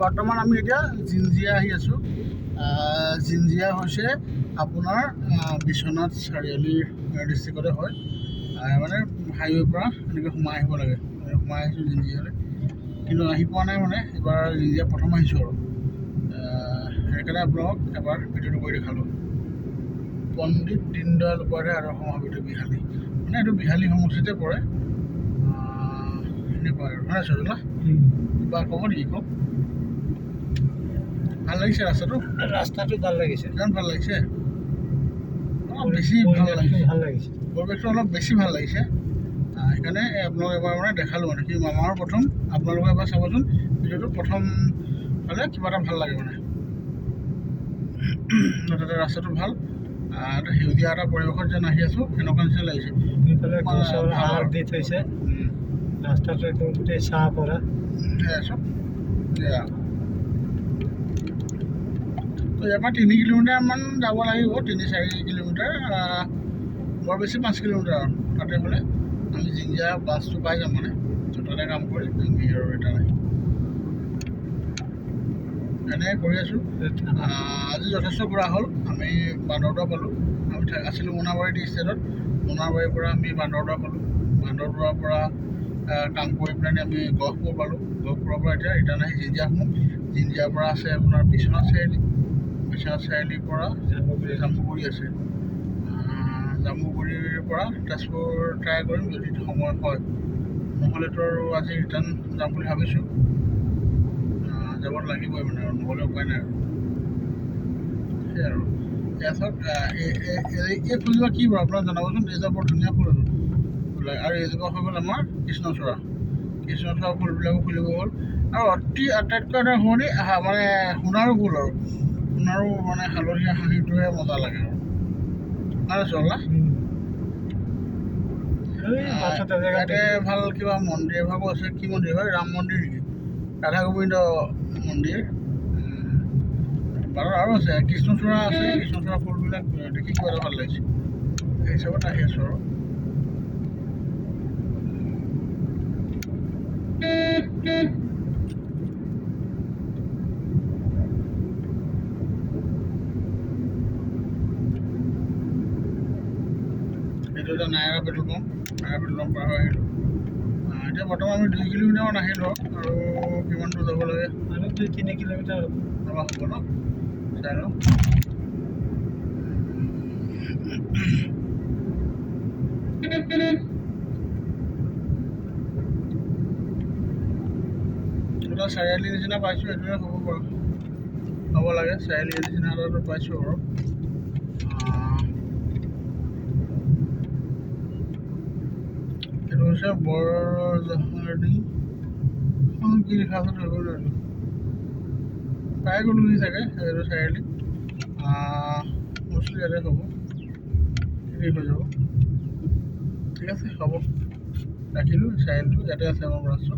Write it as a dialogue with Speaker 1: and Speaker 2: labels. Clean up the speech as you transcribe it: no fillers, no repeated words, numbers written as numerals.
Speaker 1: বৰ্তমান আমি এতিয়া জিনজিয়া আহি আছোঁ। জিনজিয়া হৈছে আপোনাৰ বিশ্বনাথ চাৰিআলিৰ ডিষ্ট্ৰিক্টতে হয়। মানে হাইৱেৰ পৰা এনেকৈ সোমাই আহিব লাগে। সোমাই আহিছোঁ জিনজিয়ালৈ, কিন্তু আহি পোৱা নাই, মানে এইবাৰ জিনজিয়া প্ৰথম আহিছোঁ আৰু সেইকাৰণে আপোনালোকক এবাৰ ভিডিঅ'টো কৰি দেখালোঁ। পণ্ডিত দীনদয়াল উপাধ্যায় আদৰ্শ মহাবিদ্যালয় বিহালী, মানে এইটো বিহালী সমষ্টিতে পৰে। সেনেকুৱা আৰু হয় চজলা, কিবা ক'ব নেকি? কওক। ভাল লাগিছে ৰাস্তাটো?
Speaker 2: ৰাস্তাটো ভাল লাগিছে।
Speaker 1: কিমান ভাল লাগিছে? অলপ বেছি ভাল লাগিছে।
Speaker 2: ভাল লাগিছে।
Speaker 1: পৰিৱেশটো অলপ বেছি ভাল লাগিছে, সেইকাৰণে আপোনালোক এবাৰ মানে দেখালোঁ। মানে কি আমাৰো প্ৰথম, আপোনালোকে এবাৰ চাবচোন ভিডিঅ'টো, প্ৰথম হ'লে কিবা এটা ভাল লাগে মানে। তাতে ৰাস্তাটো ভাল, এটা সেউজীয়া এটা পৰিৱেশত যেন আহি আছোঁ সেনেকুৱা নিচিনা লাগিছে।
Speaker 2: দুইফালে গছৰ আঁৰ দি থৈছে, ৰাস্তাটো একদম গোটেই চাহ পৰা।
Speaker 1: সেয়া চব সেয়া। তো ইয়াৰ পৰা 3 কিলোমিটাৰমান যাব লাগিব, 3-4 কিলোমিটাৰ, বৰ বেছি 5 কিলোমিটাৰ আৰু। তাতে হ'লে আমি জিঞ্জিয়া বাছটো পাই যাম, মানে তো তাতে কাম কৰি আমি আৰু ৰিটাৰ্ণ আহিম। এনেকৈ কৰি আছোঁ। আজি যথেষ্ট ঘূৰা হ'ল। আমি বান্দৰদোৱা পালোঁ। আমি আছিলোঁ মোনাবাৰী টি ষ্টেটত। মোনাবাৰীৰ পৰা আমি বান্দৰদোৱা পালোঁ। বান্দৰদোৱাৰ পৰা কাম কৰি পেলাই আমি গহপুৰ পালোঁ। গহপুৰৰ পৰা এতিয়া ৰিটাৰ্ণ আহি জিঞ্জিয়া সোমাম। জিঞ্জিয়াৰ পৰা আছে আপোনাৰ বিশ্বনাথ চাৰিআলি, বিশ্বনাথ চাৰিআলিৰ পৰা জামুগুৰি আছে। জামুগুৰিৰ পৰা তেজপুৰ ট্ৰাই কৰিম যদি সময় হয়, নহ'লেতো আৰু আজি ৰিটাৰ্ণ যাম বুলি ভাবিছোঁ। যাব লাগিবই মানে আৰু, নহ'লে উপায় নাই আৰু। সেয়াই আৰু। এয়া চাওক, এই ফুলজোপা কি বাৰু আপোনাক জনাবচোন। এইজোপা বৰ ধুনীয়া ফুল আৰু এইজোপা হৈ গ'ল আমাৰ কৃষ্ণচূড়া। কৃষ্ণচূড়া ফুলবিলাকো ফুলিব হ'ল। আৰু অতি আটাইতকৈ এটা শুৱনি মানে সোণাৰু ফুল, আৰু সোণাৰু মানে হালধীয়া হাঁহিটোহে মজা লাগে আৰু। চলা ইয়াতে ভাল কিবা মন্দিৰ এভাগো আছে। কি মন্দিৰ হয়? ৰাম মন্দিৰ নেকি? ৰাধা গোবিন্দ মন্দিৰ। বাৰু আৰু আছে কৃষ্ণচূড়া আছে। কৃষ্ণচূড়া ফুলবিলাক দেখি কিবা এটা ভাল লাগিছে, সেই হিচাপত আহি আছোঁ আৰু। এইটো এটা Naira petrol pump, Naira petrol pump পাৰ হৈ আহিলোঁ। এতিয়া বৰ্তমান আমি 2 কিলোমিটাৰমান আহিলোঁ আৰু কিমান দূৰ যাব লাগে?
Speaker 2: আৰু 2-3 কিলোমিটাৰ
Speaker 1: হ'ব ন, চাই লওঁ। এটা চাৰিআলি নিচিনা পাইছোঁ, এইটোৱে হ'ব বাৰু, হ'ব লাগে। চাৰিআলি নিচিনা এটা পাইছোঁ আৰু। এইটো হৈছে বৰজাহানী, কি লিখা আছে ধৰিব নোৱাৰিলোঁ। পাই গ'লোহি চাগে এইটো চাৰিআলি। মষ্টলি ইয়াতে হ'ব, ঠিক হৈ যাব। ঠিক আছে, হ'ব, ৰাখিলোঁ। চাৰিআলিটো ইয়াতে আছে আমাৰ ব্ৰাঞ্চটো।